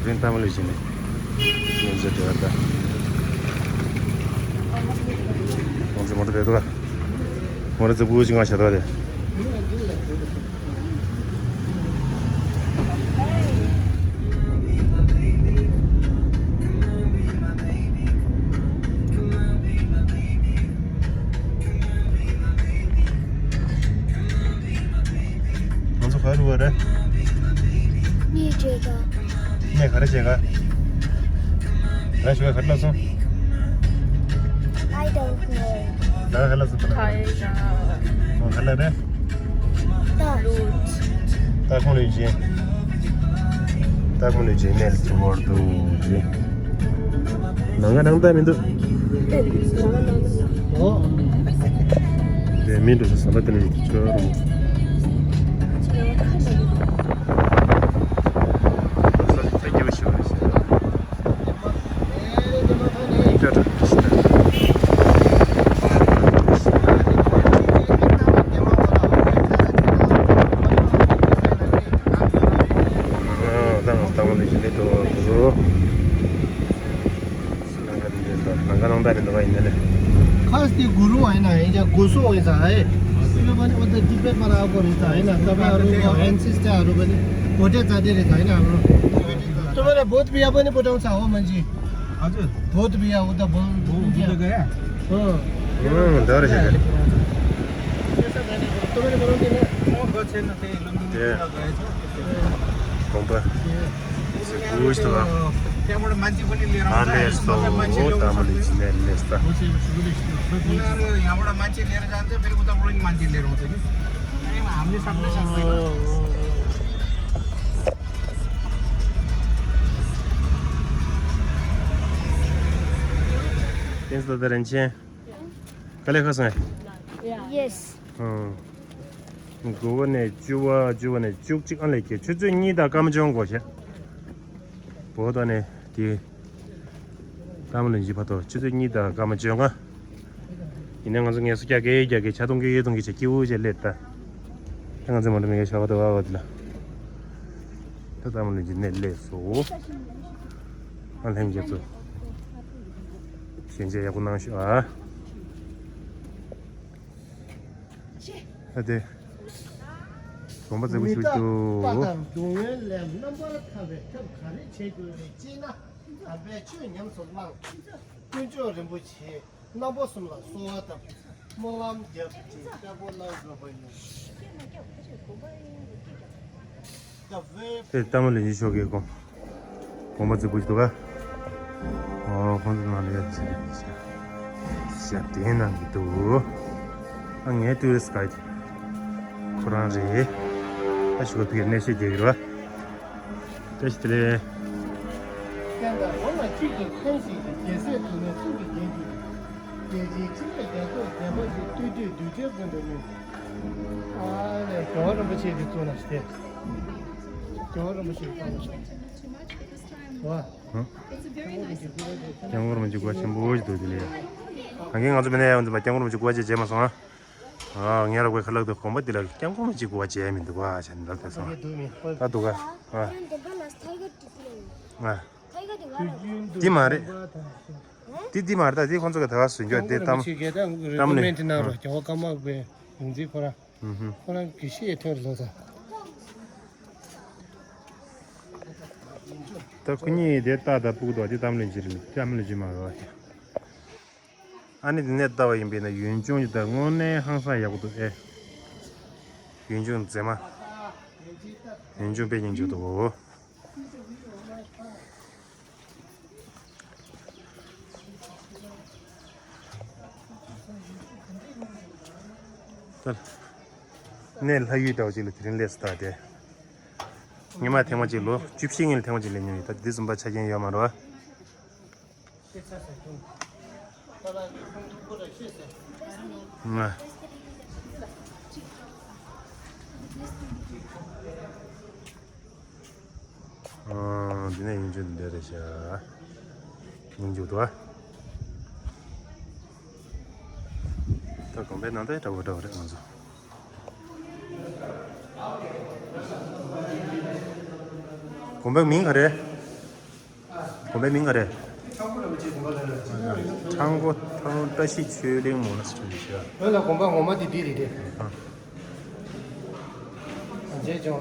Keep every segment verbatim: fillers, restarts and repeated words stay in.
རིན་ཐང་མ་ལུས་བཞིན་ནས་ཉིན་བྱེད་འབྲེལ་བ་ད། ང་ཚོ་མོ་ཊ་དེ་འདུག་ག་མོ་ཊ་རྫིག་པོ་ཅིག་ང་བྱ་དོ་དེ། ང་ཚོ་ག་རུ་བ་རེད། གནས་བརྗོད་དང་། གནས་ག་རེ་བྱེད་ག་ར་ཞུ་བ་ག་རེ་ལབ་སོང་། I don't know. ད་ག་རེ་ལབ་སོང་། ད་ག་རེ་ལབ་རེད། ད་ལུད། ད་ཁོང་ལུས་བྱེད། ད་ཁོང་ལུས་བྱེད་གནས་ལ་ཚུར་བར་དུ་རེད། ནང་ང་ནང་ད་མི་འདུག་ཨོ། དེ་མི་འགྲོ་ས་ཟམ་པ་དེ་ནས་ཡོད་ཆོག་རུང་། ས་ཆ་སྐྱིད་པོ་ཞིག་རེད་ཤག་ལང་ཀ་ནང་ད་ནི་འདུག་ལང་ཀ་ནང་ད་ནི་འདུག་པ་ཡིན་ན་ལེ། ཁ་སྟེ་གུ་རུ་ཨ་ཡིན་ན་ཡིན་ཀྱང་གུ་སུ་ཨ་ཡིན་ས་ཨེ། སི་ལོ་པ་ནི་འོ་ད་ཏི་པེ་པ་ར་ཨ་གོ་རེད་ས་ཨེ་ན་ད་པ་ཨ་རུ་གོ་ཨན་སིས་ཏ་ཨ་རུ་པ་ནི་འོ་ཏེ་ཙ་ཏེ་རེད་ས་ཨེ་ན་ཨ་རུ། ཏོ་མ་རེ་བོད་པི་ཡ་པ་ནི་པོ་ཏང་ས་ཨོ་མན་ཇི། ཨ་ཙི། བོད་པི་ཡ་འོ་ད་བོད་པི་ཡ། ཨོ་ད་རེ་ཞིག་རེད། ཏོ་མ་རེ་བོ་ཏེ་ནི་ཨོ་གོ་ཆེ་ན་ཏེ་ལུང་ཏེ་ལ་ག་ཡ་ཆོ། དགོངས་པ། ཨ་ལས་སོ། ད་མ་ལས་ཅི་ནས་ལས་ད། ཏེན་སི་ད་རན་ཆེན། དཀའ་ལས་ཁག་སོང་ངས། Yes. ཨང་། དགུ་པ་ནས་བཅུ་པ། བཅུ་པ་ནས་བཅུ་གཅིག་ཨ་ལས་ཀྱི་ཆུ་ཚོད་གཉིས་དང་སྐར་མ་བཅོ་ལྔ་འགོར་ཤག་བོད་ད་ནས་དེ། ད་མ་ལུས་བཞི་བར་དུ་ཆུ་ཚོད་གཉིས་དང་སྐར་མ་བཅོ་ལྔ། ཡིན་ནའི་ང་ཚོ་ངལ་གསོ་རྒྱག་གི་རྒྱག་གི་ཆ་གཏོང་གི་གཏོང་གི་བྱས་སྐྱིད་པོ་བྱས་སླེབས་ད། ད་ང་ཚོ་མ་འགྲོ་མི་གའི་ཞོགས་པ་དུ་བ་བ་དེ་ལ། ད་ད་མ་ལུས་བཞི་ནས་སླེབས་སོ། ཨ་ལྷན་རྒྱས་ཚོ། ཞལ་མཇལ་ཡག་པོ་གནང་ཤོག་ཨ། ད་དེ། དགོངས་པ་མཛད་སྒོ་ཞུ་མི་རྟག་པ་དང་སྡུག་བསྔལ་ལས་རྣམ་པར་ཐར་བའི་ཐབས་ག་རེ་བྱེད་དགོས་རེད་ཅེ་ན། དམ་པའི་ཆོས་ཉམས་སུ་བླངས། དཀོན་མཆོག་རིན་པོ་ཆེ་རྣམ་པ་གསུམ་ལ་གསོལ་བ་བཏབ། སྨོན་ལམ་བརྒྱབ་ཅིང་བསྐྱར་སྦོལ་གནང་དགོས་པ་ཡིན། དེ་ལྟ་མ་ལུས་ཉི་ཤོག་གི་དགོངས། དགོངས་པ་རྫིག་པོ་ཞིག་འདུག་ག་ཨོ་ཁོང་ཚོ་ནང་ལ་ཡོད་ཚེ་ཞབས་བརྟན་གནང་གི་འདུག་ཨ་ངའི་ཏུ་རི་སི་གའི་ཁོ་རང་རེད། ཨ་ཞུ་ག་ཕིག་གནས་བཤད་རྒྱག་གི་རེད་བ། བཀྲ་ཤིས་བདེ་ལེགས། བསྟན་དང་ལམ་ལ་གཅིག་ཏུ་འཁོན་ཞིང་། རྒྱལ་སྲས་དུ་མའི་གསུང་གིས་བརྒྱན་གྱུར། རྒྱལ་ཆེན་ཁྲི་ལས་རྒྱ་མཚོར་མཛད་པ་ཞིག །བསྟོད་བསྟོད་གདུལ་བྱའི་མགོན་དུ་བསྔོས། ཨ་ལས་རྒྱལ་བ་རིན་པོ་ཆེ་གི་གཙུག་ན་ཞིག་སྟེ། རྒྱལ་བ་རིན་པོ་ཆེ་གི་གཙུག་ན་ཞིག །བ། སྐྱབས་མགོན་རིན་པོ་ཆེ་དགོངས་པ་ཆེན་པོ་ཞིག་འདུག་དེ་ལས། ང་གིས་ང་ཚོ་མི་སྣ་ཡག་འཛིན་པ་སྐྱབས་མགོན་རིན་པོ་ཆེ་དགོངས་པ་ཆེ་བྱས་མ་སོང་ཨ། ཨ་ངས་རོགས་པའི་ཁ་ལག་ཏུ་དགོངས་པ་འདི་ལ་སྐྱབས་མགོན་རིན་པོ་ཆེ་དགོངས་པ་བྱས་མི་འདུག་བ་བྱས་ནས་ལབ་དེ་སོང་ཨ། ད་འདུག་ག་ཨ། ཨ། འདི་མ་རེད། འདི་མ་རེད་ད། འདི་ཁོང་ཚོ་གི་ད་ག་སུ་འགྱོ་དེ་གཏམ་གཏམ་ནི། ད་ཁོ་རང་གི་ཤེས་ཐོན་ལོ་ད། ད་ཁོ་གཉིས་དེ་རྟ་དང་སྤུ་གུ་དང་དེ་གཏམ་ལོན་གྱི་རེད། གཏམ་ལོན་གྱི་མ་རེད། ཨ་ནི་དེ་ནས་ལྟ་བ་ཡིན་པས་ན་ཡུན་ཅུང་གི་ད་དངོས་གནས་ཧང་སང་ཡག་པོ་འདུག་ཨེ། ཡུན་ཅུང་མཛེས་མ། ཡུན་ཅུང་དཔེ་སྙིང་རྗེ་འདུག་ཨོ། ད་གནས་ལྷ་ཡུལ་ལྟ་བུ་ཅིག་ལ་དེ་རིང་སླེབས་སོང་ད་དེ། ཉི་མ་ཐེངས་མ་གཅིག་ལོ་བཅུ་བཞི་སྔོན་ལ་ཐེངས་མ་གཅིག་སླེབས་མྱོང་ཡོད། ད་འདི་བཟུམ་པ་ཆ་རྐྱེན་ཡོད་མ་རེད་བ། ང་ཨ། འདི་ནས་ཡིན་རྒྱུ་འདི་རེད་ཤག་ཡིན་རྒྱུ་འདུག་ཨ། ད་དགོན་པའི་ནང་དེ་འདྲ་བོ་འདྲ་བོ་རེད་ང་ཚོ། དགོན་པའི་མིང་ག་རེ། དགོན་པའི་མིང་ག་རེ། ཁྲང་གོ་ཐང་བཀྲ་ཤིས་ཆོས་གླིང་མོ་ལ་སོགས་པའི་ཞིག་ཨ། ལ་དགོན་པ་ངོ་མ་དེ་འདི་རེད་དེ། ཨ། རྗེས་ཀྱང་།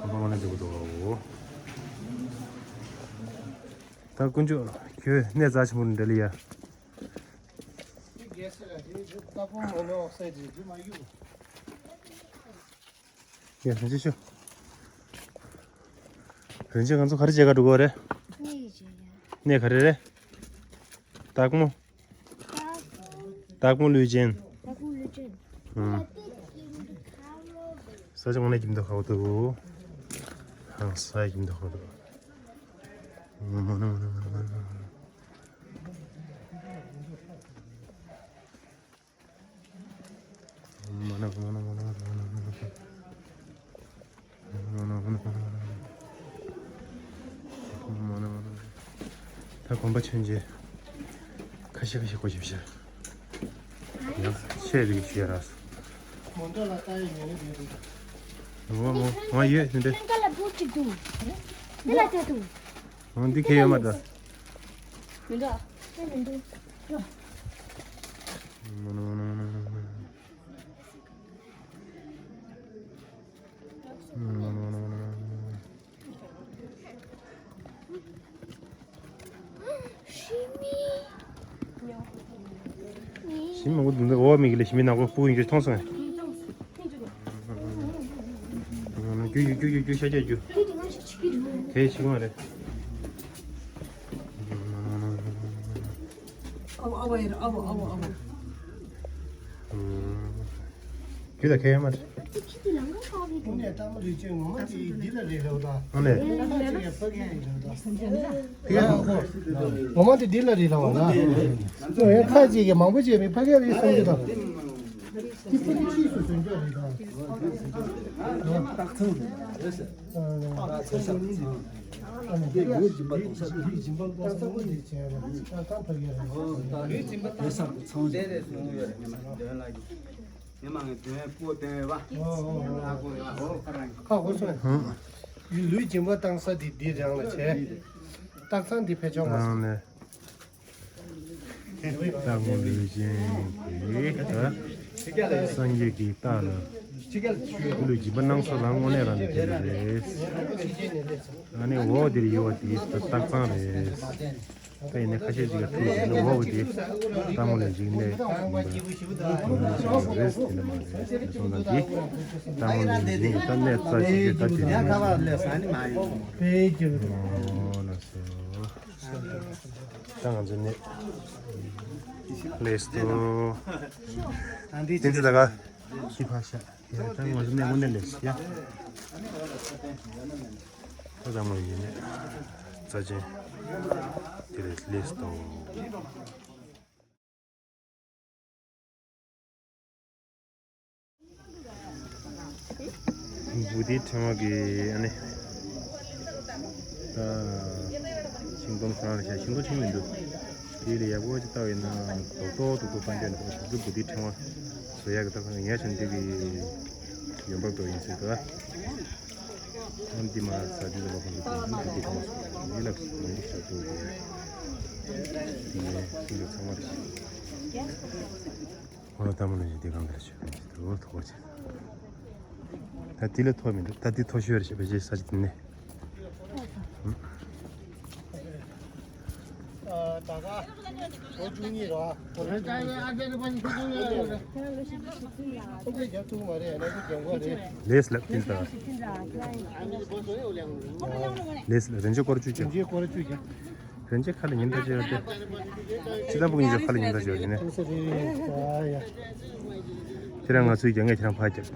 དགོན་པ་ངོ་ནས་འདི་གོ་འདུག་ཨོ། ད་དཀོན་མཆོག་ཁྱོད་གནས་རྩ་ཆེན་པོ་འདྲ་ལ་ཡ། རྒྱལ་སྲས་ལ་དེ་ལྟ་ཕུང་མ་ནོར་ས་དེ་རྒྱུ་མ་གཡུག་ཡ། ཞུ་ཞུ། རིན་ཆེན་ང་ཚོ་ག་རེ་བྱེད་ག་འགྲོ་གི་རེད། གནས་ཡི་བྱེད་ཡ། གནས་ག་རེ་རེད། སྟག་མོ། སྟག་མོ་ལུས་ཅན། སྟག་མོ་ལུས་ཅན། ཨང་། ས་ཆ་མང་ནས་ཀྱིན་དུ་ཁ་བོ་འདུག་ཨང་། ས་ཡ་ཀྱིན་དུ་ཁ་བོ་འདུག་མོ་ན་མོ་ན་མོ་ན་མོ་ན། ད་དགོན་པ་ཆུང་ཆུང་ཁ་ཤས་ཁ་ཤས་སྒོ་ཕྱེ་ཕྱེ། ཡང་ཆེ་རིགས་ཤིག་ཡོད་ར། མོ་ཊ་ལ་ལྟ་ཡི་ཉེ་རེ་རེད། འོ་མོ་ང་ཡོད་དེ་འདྲ། ཀ་ལ་བུ་གཅིག་འདུག་འདི་ལ་ལྟ་འདུག་འོ་འདི་ཁེ་ཡོད་མ་འདྲ། མི་འདུག་ཨ་མི་འདུག་ཞི་མི་ཞི་མི་འོ་འདི་འོ་མི་གི་ལ་ཞི་མི་ནག་པོ་སྤུ་ཡིན་གྱི་མཐོང་སོང་ངས། རྒྱུ་རྒྱུ་རྒྱུ་རྒྱུ་ཤ་རྒྱག་རྒྱུ། དེ་ཞིག་མ་རེད། ཨ་བོ་ཨ་བོ་ཨ་བོ་ཨ་བོ། ཁྱོད་ལ་ཁེ་ཡོད་མ་རེད། ཁྱོད་ལ་ངོ་མ་དེ་འདི་ལ་རེད་ལབ་ད། ཨ་ནི། ངོ་མ་དེ་འདི་ལ་རེད་ལབ་ད། ཁ་ཅིག་གི་མང་པོ་ཅིག་མི་ཕ་གི་རེད་བསམ་གྱི་ད། འདི་ཕ་གི་ཕྱིས་སུ་བྱོན་རྒྱུ་རེད་ད། སྟག་ཚང་རེད། ཨ་ནི། ལུས་སྦྱིན་པ་གཏོང་ས་དེ། ལུས་སྦྱིན་པ་གཏོང་ས་དེ་བྱས་ནས་སྟག་ཚང་ཕ་གི་རེད། ཨོ་ད་ལུས་སྦྱིན་པ་གཏོང་ས་དེ་ཚང་རེད། ངས་མ་ངས་དོན་པོ་དོན་ཡོད་པ། ཨོ་ཨོ་ཨོ། ཁ་ཁོ་སོང་། ལུས་སྦྱིན་པ་བཏང་ས་འདི་འདི་རང་ལ་བྱས། སྟག་ཚང་འདི་ཕེབས་ཆོག་མ་སོང་། སྟག་མོ་ལུས་ཅན་གྱིས་སངས་རྒྱས་ཀྱི་རྟགས་ལ་ལུས་སྦྱིན་པ་གནང་ས་ལ་དངོས་གནས་རང་གི་དེ་རེད། ཨ་ནི་འོག་འདིར་ཡོད་པ་དེ་སྟག་ཚང་རེད། ད་ཡིན་ནའི་ཁ་ཤས་ཅིག་ལ་ཐུག་ཡོད་ན་འོག་དེ་སྟག་མོ་ལུས་ཅན་གནས་ཡིན་པ་རེད། དེ་འདྲ་མ་རེད། དེ་སོང་ཙང་དེ་ད་གནས་རྩ་ཆེ་ཤོས་ད་དེ་རེད། ཨོ་ལགས་སོ། ད་ང་ཚོ་ནས་ལེས་ཏོ། དེ་ཚོ་ད་ག་ཤི་ཕ་ཤ། ཡ་ད་ང་ཚོ་ནས་དངོས་གནས་ལེས་ཡ། ད་ད་མོ་ཡིན་ནས་རྩ་ཆེན་དེ་རེད་ལེས་ཏོ། བུ་དེའི་ཕྲེང་བ་གི་ཨ་ནི། ད་ཤིང་སྡོང་ཁོ་རང་ལ་བཞག་ཤིང་སྡོང་ཆེན་མི་འདུག་དེ་ལ་ཡག་པོ་ཅིག་བལྟ་བ་ཡིན་ན་རྡོག་རྡོག་རྡོག་རྡོག་བཏང་རྒྱུ་འདུག་ཞིག་ཏུ་བུ་དེའི་ཕྲེང་བ་བཟོ་ཡག་གི་ད་ཁོ་ཡ་ཆེན་འདི་གི་ཡོན་འབབ་ཏོ་ཡིན་ཟེར་དུ་ཨ། འདི་མ་ས་འདི་ལ་ཁོང་གི་འདི་འདི་གང་སོང་འདི་ལ་མི་འདི་ཤར་དུ་འདི་ནས་ཤིང་འདི་ཚང་མ་རེད། ཨོ་ལ་ལྟ་མོ་ལ་ཡིན་དེ་གང་ག་ལ་ཞུ་གི་འདུག་ཐོག་ཅིག་ད་དེ་ལ་ཐོག་མི་འདུག་ད་དེ་ཐོག་ཤོད་རེ་བྱེད་པའི་རྗེས་ས་ཅིག་དེ་ནས། ད་ག་ལོ་བཅུ་གཉིས་ར། ལེས་ལབ་ཀྱིན་ད། ལེས་ལབ་རིན་ཆེན་སྐོར་བཅུ་ཀྱང་། རིན་ཆེན་སྐོར་བཅུ་ཀྱང་། རིན་ཆེན་ཁ་ལ་ཉིན་ཐ་ཆེ་བ་སྟེ། ཅི་ལྟ་བུ་ཉིན་ཆེ་ཁ་ལ་ཉིན་ཐ་ཆེ་བ་ཡིན་ན། ཁྱེད་རང་ང་ཚོའི་རྒྱ་ངས་ཁྱེད་རང་ཕར་རྒྱབ།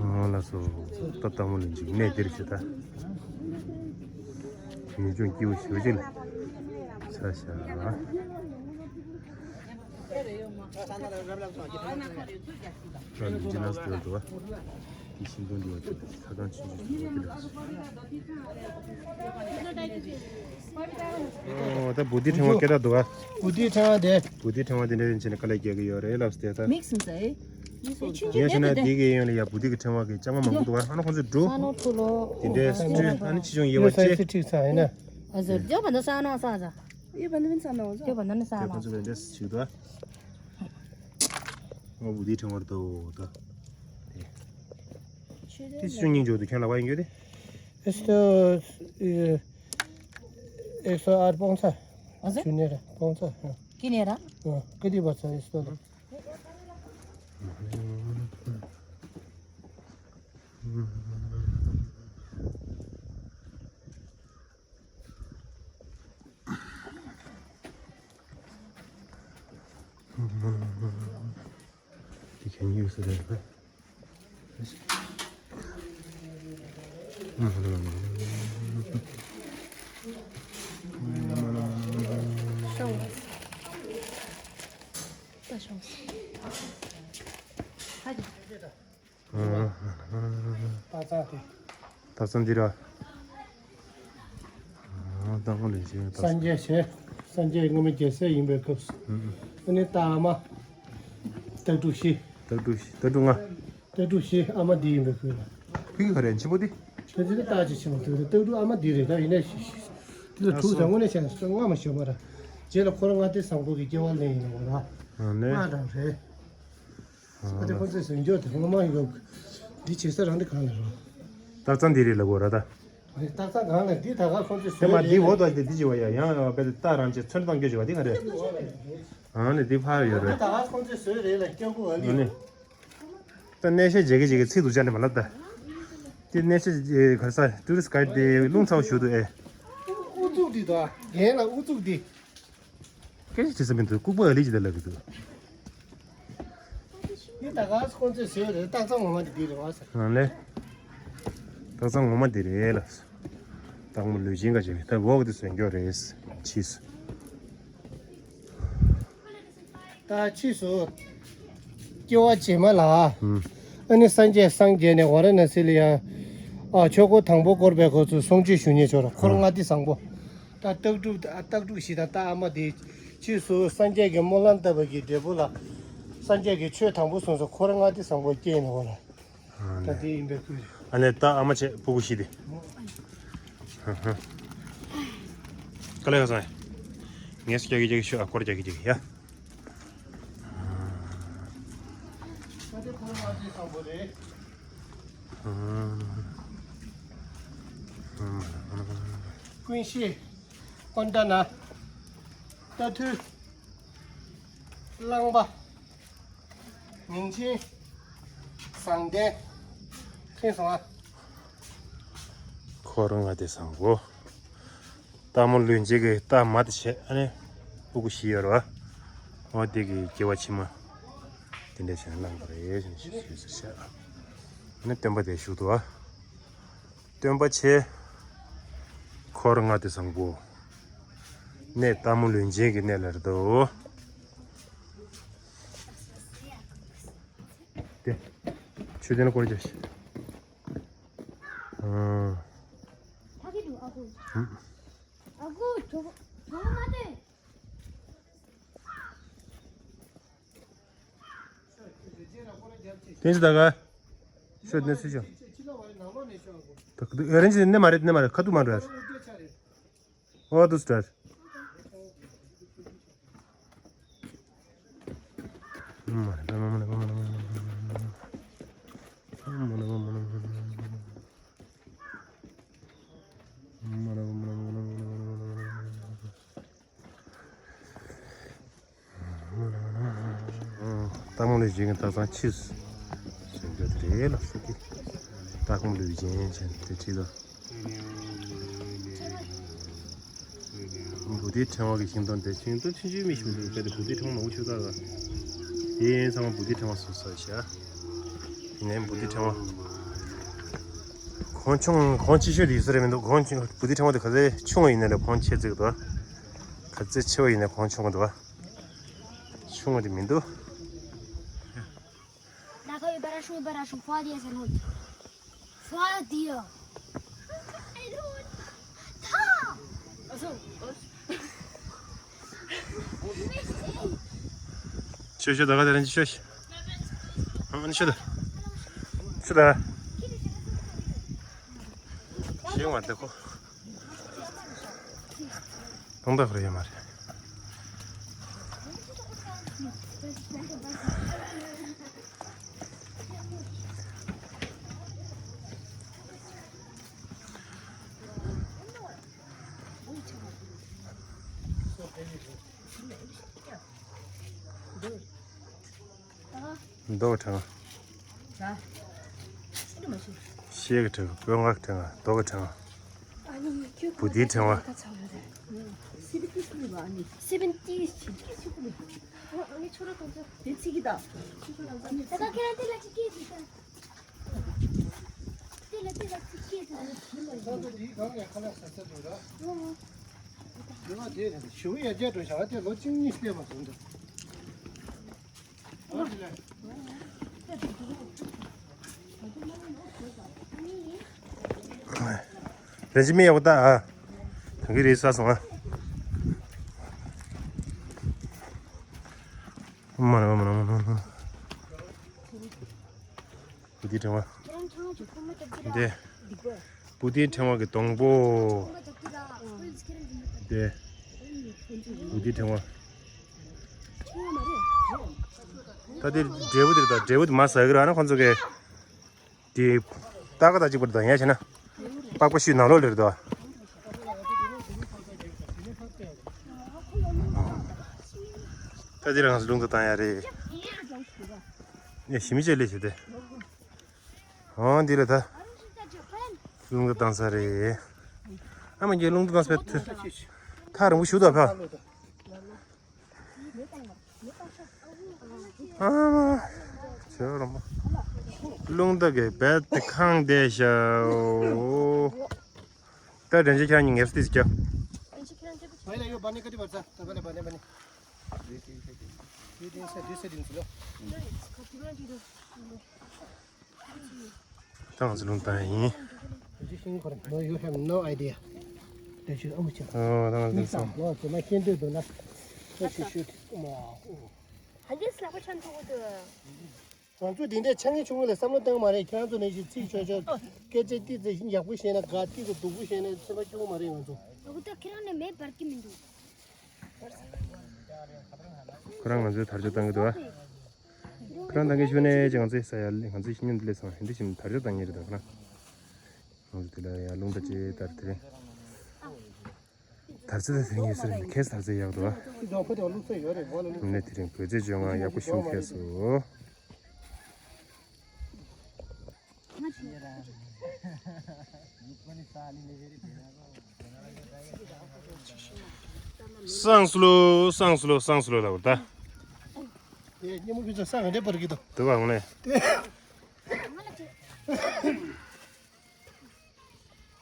ཨོ་ལགས་སོ། ད་ལྟ་མོ་ལ་འཇིགས་གནས་འདིར་ཞེ་ད། ཡུལ་ལྗོངས་སྐྱིད་པོ་ཞེ་པོ་ཅིག་ལ་ཆགས་ཤག་ཨ་ལུ་ཅི་ན་སྟོད་དུ་བ། ཤིང་སྡོང་འདི་བ་ཁ་སང་ཆུང་ཆུང་ཆུང་ཆུང་། ཨོ་ད་བུ་དེ་ཕྲེང་བ་སྐད་གྲགས་འདུག་ཨ། བུ་དེ་ཕྲེང་བ་དེ། བུ་དེ་ཕྲེང་བ་དེ་འདྲ་བྱས་ནས་དཀའ་ལས་རྒྱག་གི་ཡོད་རེད་ལབ་སྟེ་ད། མིག་སུམ་ཟེར། ངས་བྱས་ན་འདི་གི་ཡོན་ལ་ཡ་བུ་དེ་གི་ཕྲེང་བ་གི་ལྕང་མ་མང་པོ་འདུག་ཨ། ཨ་ན་ཁོང་ཚོས་འབྲུ། ས་ནོར་ཐུ་ལོ། དེ་འདྲའི་སྤྲོད་ཨ་ནི་ཆེ་ཆུང་དབྱེ་བ་ཕྱེ། ཁྲིག་ཚ་ཡིན་ན། ཨ་ཟེར་ཇོ་བ་འདི་ས་ནོར་ས་ཟ། ཡོད་པ་འདི་མིན་ས་ནོར་ཟ། ཇོ་བ་འདི་ནི་ས་ནོར། ཁོང་ཚོས་འདི་འདྲ་ཞིག་འདུག་ཨ། ཨོ་བུ་དེ་ཕྲེང་བར་དོ་ད། དེ་ཆུ་སྙིང་འཇོག་ཏུ་ཁྱོད་ལ་བ་ཡིན་གྱི་དེ། Esto, eh, eso ar ponza. ¿Ah, sí? Chunera, ponza. ¿Quién era? ¿Qué te pasa esto? They can use it as well. སྟག་ཚང་དེ། སྟག་ཚང་འདི་ར། སྟག་མོ་ལས་བྱེད་སྟག་སངས་རྒྱས་བྱས། སངས་རྒྱས་སྔོན་མ་རྒྱལ་སྲས་ཡིན་པའི་སྐབས་སུ། ཨ་ནི་སྟག་ཨ་མ། སྟག་ཕྲུག་བཞི། སྟག་ཕྲུག་བཞི། སྟག་ཕྲུག་ལྔ། སྟག་ཕྲུག་བཞི་ཨ་མ་འདི་ཡིན་པའི་ཁུལ་ལ། ཁུལ་གྱི་ག་རེ་ཆེན་པོ་འདི། ཁྱོད་ཚོ་སྟག་ཅིག་ཆེན་པོ་འདུག་སྟག་ཕྲུག་ཨ་མ་འདི་རེད་ད་ཡིན་ནའི། འདི་ལ་དྲུག་ཟ་དངོས་གནས་བྱས་ན་སྔ་མ་ཞོ་མ་ར། རྗེས་ལ་ཁོ་རང་ལྔ་སྡེ་བཟང་པོ་གི་སྐྱེ་བ་ལེན་ཡིན་ནོ་ར། ཨ་ནི། ལྔ་དང་རེད། ཨ་དེ་ཁོ་ཚོས་ཟིན་འཇོག་དེ་ངོ་མ་ཡོད། འདི་བྱེད་ས་རང་འདི་གང་ལ་རོ། སྟག་ཚང་འདི་རེད་ལབ་དགོས་ར་ད། སྟག་ཚང་གང་ལ་འདི་ད་ག་ཁོ་ཚོས་དེ་བཟོས་མ་རེད་འདི་ལ། འོ་དོ་དེ་འདི་བྱེད་བ་ཡ་ཡང་ཡང་བས་སྟག་རང་ཆེ་ཚོན་བཏང་སྐྱོ་བྱེད་བ་འདི་ག་རེད། ཨ་ནི་འདི་ཕར་ཡོད་རེད། ད་ག་ཁོ་ཚོས་བཟོས་རེད་ལ་སྐྱོ་གོ་ཨ་ནི། ཨ་ནི། ད་གནས་བཤད་བྱེད་ཀྱི་བྱེད་ཀྱི་ཚིག་ཏུ་བྱ་ནི་མ་ལབ་ད། དེ་གནས་བཤད་ག་ས་ཊུ་རི་སི་ཊི་གའི་ཌི་དེ་རླུང་ཚ་བོ་ཞུ་དུ་ཨེ། ཨུ་ཚུགས་འདི་དང་རྒན་ལ་ཨུ་ཚུགས་འདི། སྐད་ཆ་དྲི་ས་མི་འདུག་ལྐུགས་པ་ཨ་ལི་ཅི་ད་ལབ་ཀྱི་འདུག་འདི་ད་ག་ཁོང་ཚོས་བཟོས་རེད། སྟག་ཚང་ངོ་མ་འདི་འདི་རེད་བ་ཟེར། ཨ་ལེ། སྟག་ཚང་ངོ་མ་འདི་རེད་ལ། སྟག་མོ་ལུས་སྦྱིན་ག་ཅིག་ད་འོག་འདི་བཟོས་འགྱོ་རེད། ཕྱིས་སུ། ད་ཕྱིས་སུ། སྐྱེ་བ་རྗེས་མ་ལ། ཨ་ནི་སངས་རྒྱས་སངས་རྒྱས་ནས་ཝཱ་ར་ཎ་སི་ལ་ཡང་། ཨ་ཆོས་འཁོར་དང་པོ་བསྐོར་བའི་སྐབས་སུ་གསུང་ཆོས་ཞུ་མཁན་ཆོ་ར་འཁོར་ལྔ་སྡེ་བཟང་པོ། ད་སྟག་ཕྲུག་སྟག་ཕྲུག་བཞི་དང་སྟག་ཨ་མ་དེ། ཕྱིས་སུ་སངས་རྒྱས་ཀྱི་སྨོན་ལམ་བཏབ་པ་གི་འབྲས་བུ་ལ། སངས་རྒྱས་ཀྱི་ཆོས་དང་པོ་གསུངས་སོ་འཁོར་ལྔ་སྡེ་བཟང་པོ་སྐྱེས་ནས་འོ་ལ། ད་དེ་ཡིན་པའི་ཁུལ། ཨ་ནི་སྟག་ཨ་མ་བྱས་སྤུ་གུ་བཞི་དེ། དཀའ་ལས་ཁག་སོང་། ངས་སུ་རྒྱག་གི་རྒྱག་གི་ཤོད་ཨ་སྐོར་རྒྱག་གི་རྒྱག་གི་ཡ། ད་དེ་འཁོར་ལྔ་སྡེ་བཟང་པོ་རེད། ཀུན་ཤེས། ཀོན་ཏ་ན། རྟ་ཐུལ། གླང་པ། ཉིན་བྱེད། བཟང་ལྡན། མཁྱེན་སོང་ཨ། འཁོར་ལྔ་སྡེ་བཟང་པོ། སྟག་མོ་ལུས་སྦྱིན་གྱི་སྟག་མ་དེ་བྱས་ཨ་ནི། སྤུ་གུ་བཞི་ཡོད་རེད་བ། འོ་དེ་གི་སྐྱེ་བ་ཕྱི་མ། དེ་འདྲ་བྱས་ན་བླངས་པ་རེད་ཞེས་ཞུས་ཟེར་བཤད། ཨ་ནི་སྟོན་པ་དེ་བཞུགས་འདུག་བ། སྟོན་པ་ཆེ། འཁོར་ལྔ་སྡེ་བཟང་པོ། གནས་སྟག་མོ་ལུས་སྦྱིན་གྱི་གནས་ལ་རེད་དོ། དེ། ཆོས་ལྡན་སྐོར་རྒྱག་ཤིག་ཨང་། བསྟན་འཛིན་ད་ག་ཤོད་ནས་སུ་ཤོད། ད་ག་དུས་ཨེ་རན་ཇི་ནས་མ་རེད་ནས་མ་རེད་ཁ་ཐུག་མ་འགྲོ་ཡ། འོ་དུ་སི་ཊར། སྟག་མོ་ལུས་སྦྱིན་གྱི་སྟག་ཚང་ཕྱིས་སུ་ཟིན་རྒྱུ་དེ་རེད་ལ་སུ་གི་སྟག་མོ་ལུས་སྦྱིན་བྱས་དེ་ཁྲིད་དོ། བུ་དེའི་ཕྲེང་བ་གི་ཤིང་སྡོང་དེ་ཤིང་སྡོང་ཆུང་ཆུང་མི་ཤིང་སྡོང་དེ་བུ་དེའི་ཕྲེང་བ་མང་པོ་ཆུ་ཚགས་ལ། དེ་ཡིན་ཚང་མ་བུ་དེའི་ཕྲེང་བ་སུ་ས་བྱ། ཡིན་ནའི་བུ་དེའི་ཕྲེང་བ། གོང་ཆུང་གོང་ཆེ་ཤོས་དེ་ཡིན་ས་རེད་མི་འདུག་གོང་ཆུང་བུ་དེའི་ཕྲེང་བ་དེ་ག་ཚད་ཆུང་བ་ཡིན་ན་ལས་གོང་ཆེ་བརྩི་གི་འདུག་ག་ཚད་ཆེ་བ་ཡིན་ན་གོང་ཆུང་གི་འདུག་ཆུང་བ་དེ་མི་འདུག La calle Barashun, Barashun, Juan Díaz Anoy. Try, dear. ཤོད་ཤོད་ད་ག་དེ་རིང་ཅི་ཤོད་ཤི། ཨ་ནི་ཤོད་ད། ཤོད་ད། ཤེས་མ་ཐུབ་ཁོ། ལུང་ཐག་རེད་ཡོད་མ་རེད། མདོ་གི་ཕྲེང་བ། ཤེལ་གྱི་ཕྲེང་བ། པོད་ལྔ་གི་ཕྲེང་བ། མདོ་གི་ཕྲེང་བ། བུ་དེའི་ཕྲེང་བ། ཞུ་ཡ་བརྒྱད་འགྲོ་བྱ་བ་དེ་ལོ་གཅིག་གཉིས་སླེབས་པ་བཟོ་འདུག་རེ་ཅི་མི་ཡག་པོ་ལྟ་ཨ། ཐང་གི་རེད་ས་སོང་ཨ། མ་ར་མ་ར་མ་ར་མ་ར། བུ་དེའི་ཕྲེང་བ། འདི། བུ་དེའི་ཕྲེང་བ་གི་སྡོང་པོ། འདི། བུ་དེའི་ཕྲེང་བ། ད་དེ་འབྲས་བུ་དེ་རེད་ད། འབྲས་བུ་དེ་མ་ཟ་གི་ར་ན་ཁོང་ཚོ་གི། དེ། ཏག་ཏག་ཅིག་པར་དང་ཡ་བྱས་ན། པགས་པ་ཤུལ་ནང་ལོགས་ལེར་དོ། ད་དེ་རང་ལུང་དུ་བཏང་ཡ་རེད། ངས་ཞི་མི་བྱེད་ལས་བྱེད་དེ། འོང་འདི་ལ་ད། ལུང་དུ་བཏང་ས་རེད། ཨ་མ་རྒྱལ་ལུང་དུ་བཏང་ས་བས་ཐུ། ཐག་རིང་པོ་ཞུ་དོ་ཕ། ཨ་མ། ཚེ་རིང་པོ། ལུང་དུ་གི་བས་ཐི་ཁང་དེ་ཤའོ། ད་དྲན་ཆེ་ཁྱེད་རང་གཉིས་ངལ་སྟེར་ཀྱ། भाई ला यो बाने कति पर्छ? तपाईँले बाने बाने। दुई तिन सय, दुई सय दिन्छु ल। ད་ང་ཚོ་ལུང་བཏང་ཡིན། No, you have no idea. ད་ཅི་ཨོ་ཅི། ཨོ་ད་ང་ཚོ་ལུང་བཏང་། ལོ་ཅི་མ་ཤེས་འདོད་འདུག་ན། ད་ཅི་ཤུད་མ། ཧ་ལས་སླ་པོ་ཆགས་འདུག་འདུག་ང་ཚོ་འདི་འདྲའི་ཆ་ངེས་ཆུང་ངུ་ལ་བསམ་བློ་བཏང་མ་རེད། ཁྱེད་རང་ཚོ་ནས་ཞིག་ཚིག་ཆོག་ཆོག་སྐད་ཆ་ཏི་ཙི་ཡག་པོ་བཤད་ན་དགའ། ཏི་གུ་སྡུག་པོ་བཤད་ན་སེམས་པ་སྐྱོ་གི་མ་རེད་ང་ཚོ། ལོག་ད་ཁྱེད་རང་ནས་མེད་པར་གི་མི་འདུག་ཁོ་རང་ང་ཚོའི་དར་ལྕོག་བཏང་གི་འདུག་ཨ། ཁོ་རང་བཏང་གི་ཞུ་ནས་ཅི་ང་ཚོའི་ས་ཡ་ང་ཚོའི་ཤི་ཉིན་འདི་ལས་སོང་། ཧིན་དུ་ཞིམ་དར་ལྕོག་བཏང་ངེས་རེད་ད། ཁོ་རང་ང་ཚོ་དེ་ལ་ཡ་རླུང་རྟ་ཅེས་དར་དེ་རེད། དར་རྩེ་དང་དེ་རིང་ཡོད་ས་རེད། ཁྱེད་དར་རྩེ་ཡག་འདུག་ཨ། ནས་དེ་རིང་བོད་ཚེས་བཅོ་ལྔ་ཡག་པོ་ཞུ་ཁྱེད་སུ། སང་སུ་ལོ་སང་སུ་ལོ་སང་སུ་ལོ་ལ་བུར་ད། ཡེ་ཉི་མ་ཕུན་ཚོགས་སང་འདྲེ་པར་གི་དོ། དུ་བ་ངོ་ནས།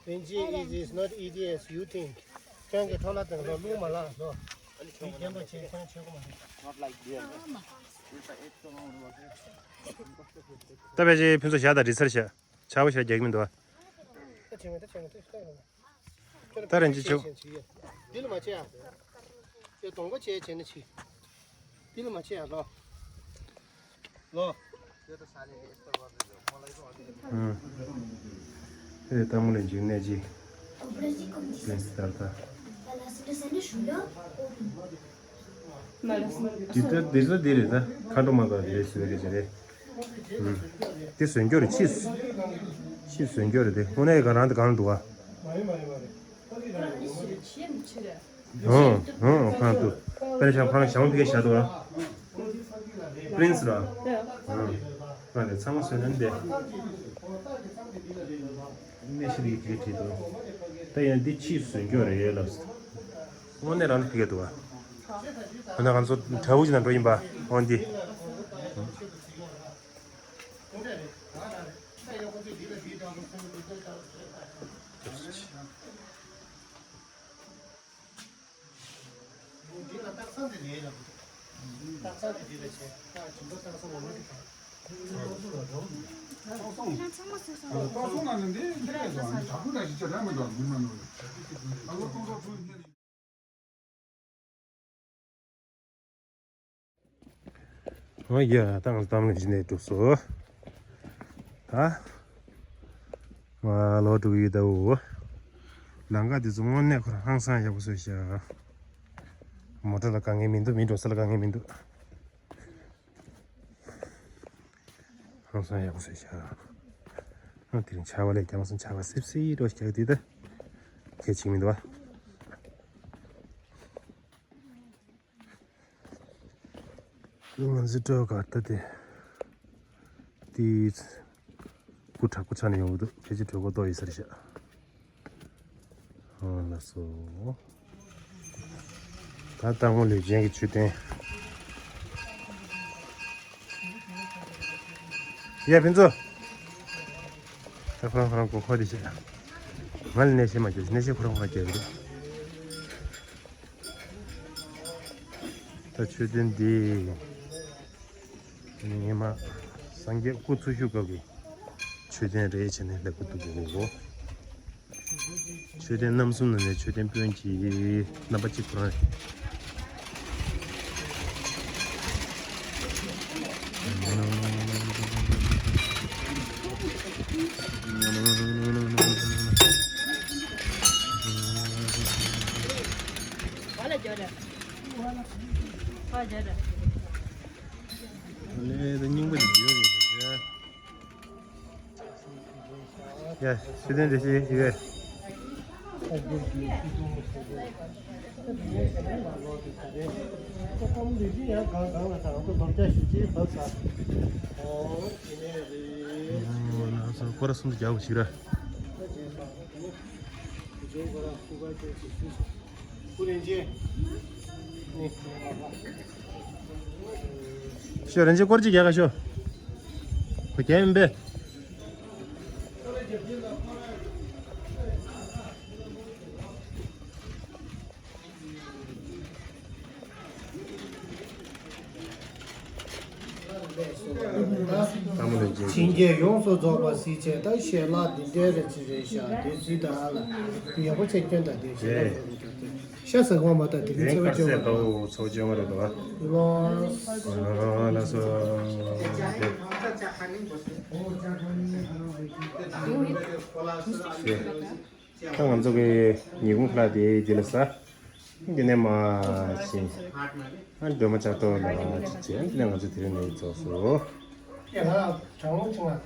Benji, it is not easy as you think. ཁྱེད་ཀྱི་འཕྲོ་ལ་དང་རོ་ལུང་མ་ལགས་ལོ། མི་རྒན་པ་ཆེ་ཁྱེད་ཆོས་གོ་མ་རེད། Not like beer. ད་བས་ཅི་ཕུན་ཚོགས་ཞག་དང་རི་སར་ཞག་ཆག་པ་ཞག་རྒྱག་གི་མི་འདུག་བ། ད་ཆེ་ངེས་ད་ཆེ་ངེས་ད་ཆེ་ངེས། ད་རང་ཅི་ཆོག་འདི་ལ་མ་ཆེ་ཡ། ཡ་གདོང་པ་ཆེ་ཆེ་ན་ཆེ། འདི་ལ་མ་ཆེ་ཡ་ལོ། ལོ། ཨང་། ཨེ་ལྟད་མོ་ལ་འཇིགས་ནས་ཅི། པིན་སི་ལྟར་ད། འདི་ལྟར་འདི་ཚོ་འདི་རེད་ད། ཁ་འགྲོ་མ་གཏོགས་འདི་རེད་བཟོས་རེད་ཅི་རེད། ཨུམ། འདི་བཟོས་སྐྱོ་རེད་ཕྱིས། ཕྱིས་བཟོས་སྐྱོ་རེད་དེ་དངོས་གནས་ག་རང་དེ་གང་འདུག་ཨ། ཨང་ཨང་ཁང་དུ། པེ་རེ་ཤང་ཁང་ཞང་ཕི་ཀ་བཞག་འདུག་ཨ། པིན་སི་ར། ཨང་། ཁང་དེ་ཚང་མ་བཟོས་ན་འདི། གནས་ཤིག་རིགས་དེ་བྲིས་འདུག་ད་ཡང་འདི་ཕྱིས་བཟོས་སྐྱོ་རེད་ལབ། དངོས་གནས་རང་ལ་ཕི་ཀ་འདུག་ཨ། ཁོ་ན་ང་ཚོ་དྲ་བུ་ཅིག་ནང་འགྲོ་ཡིན་པ། འོ་འདི། ཨོ་ཡ། ད་ང་ཚོ་གཏམ་གླེང་བྱེད་ནས་འགྲོ་སོང་། ད་ང་ལོག་འགྲོ་གི་ཡོད། ད་འོ། ལམ་ཁ་དེ་ཚོ་དངོས་གནས་ཁོ་རང་ཧང་སང་ཡག་པོ་བཟོས་ཤག་མོ་ཊ་ལ་དཀའ་ངལ་མི་འདུག་མི་འགྲོ་ས་ལ་དཀའ་ངལ་མི་འདུག་ཧང་སང་ཡག་པོ་བཟོས་ཤག་ཨ། དེ་རིང་ཆར་པ་ལས་ཀྱང་སོང་། ཆར་པ་སིབ་སིབ་འགྲོ་ཞིག་རྒྱག་དེ་ད་གལ་ཆེ་མི་འདུག་བ། ང་ཚོའི་སྤྲོ་གར་ལྟ་དེ། དེའི་སྐུ་དྲག་པོ་ཆགས་ནས་ཡོང་གི་འདུག་ཕལ་ཆེར་གྲོད་ཁོག་ལྟོགས་ཡོད་ས་རེད་ཤག་ཨ་ལགས་སོ། ད་སྟག་མོ་ལུས་སྦྱིན་གྱི་མཆོད་རྟེན། ཡ་ཕུན་ཚོགས། ད་ཁོ་རང་ཁོ་རང་མགོ་འཁོར་དེ་བྱས། ང་ལ་གནས་བཤད་མ་རྒྱག་གནས་བཤད་ཁོ་རང་ཁོ་རང་རྒྱག་གི་རེད། ད་མཆོད་རྟེན་འདི་ཉི་མ་སངས་རྒྱས་སྐུ་འཚོ་བཞུགས་སྐབས་ཀྱི་མཆོད་རྟེན་རེད་བྱས་ནས་ལེགས་པོ་འདུག་གོ། མཆོད་རྟེན་རྣམ་གསུམ་ནང་ནས་མཆོད་རྟེན་དཔོན་གྱི་རྣམ་པ་གཅིག་ཁོ་རང་རེད། ལས་ད་རྙིང་པ་ཅིག་ཡོད་རེད་ཟེར། ཡ། མཆོད་རྟེན་འདི་ཞིག་ཡོད། ཁོ་ར་གསུམ་དུ་རྒྱག་པ་ཞིག་ར། ཤོ་རན་ཅི་སྐོར་ཅིག་རྒྱག་ག་ཤོ། ཁོ་རྒྱག་ཡིན་པས། བྱིན་གྱིས་ཡོངས་སུ་རྫོགས་པ་གཟིགས་བྱས། ད་ཞལ་ལག་འདི་འདྲའི་རེ་ཅི་རེད་ཤག་དེ་གཟིགས་དང་ཨ་ལ། ཡག་པོ་ཆེ་སྐྱོན་དང་དེ་ཞལ་ལག་རེད། ཤ་ཟ་གོ་མ་ད་དེ་རིང་ཚེ་བ་བཅོ་ལྔ་རེད། ཚེ་བ་བཅོ་ལྔ་རེད་དོ། ལོ། ལགས་སོ། ད་ང་ཚོ་གི་ཉིན་གུང་ཁ་ལག་དེ་འདི་ལ་ཟ། འདི་ནས་མ་ཕྱིན། ཨ་སྒྲོལ་མ་ལྕགས་ཏོག་ལ་ཅིག་བྱས། འདི་ནས་ང་ཚོ་དེ་རིང་ནས་རྫོགས་སོ། ཡ་ལ་གྲང་མོ་བྱུང་བ།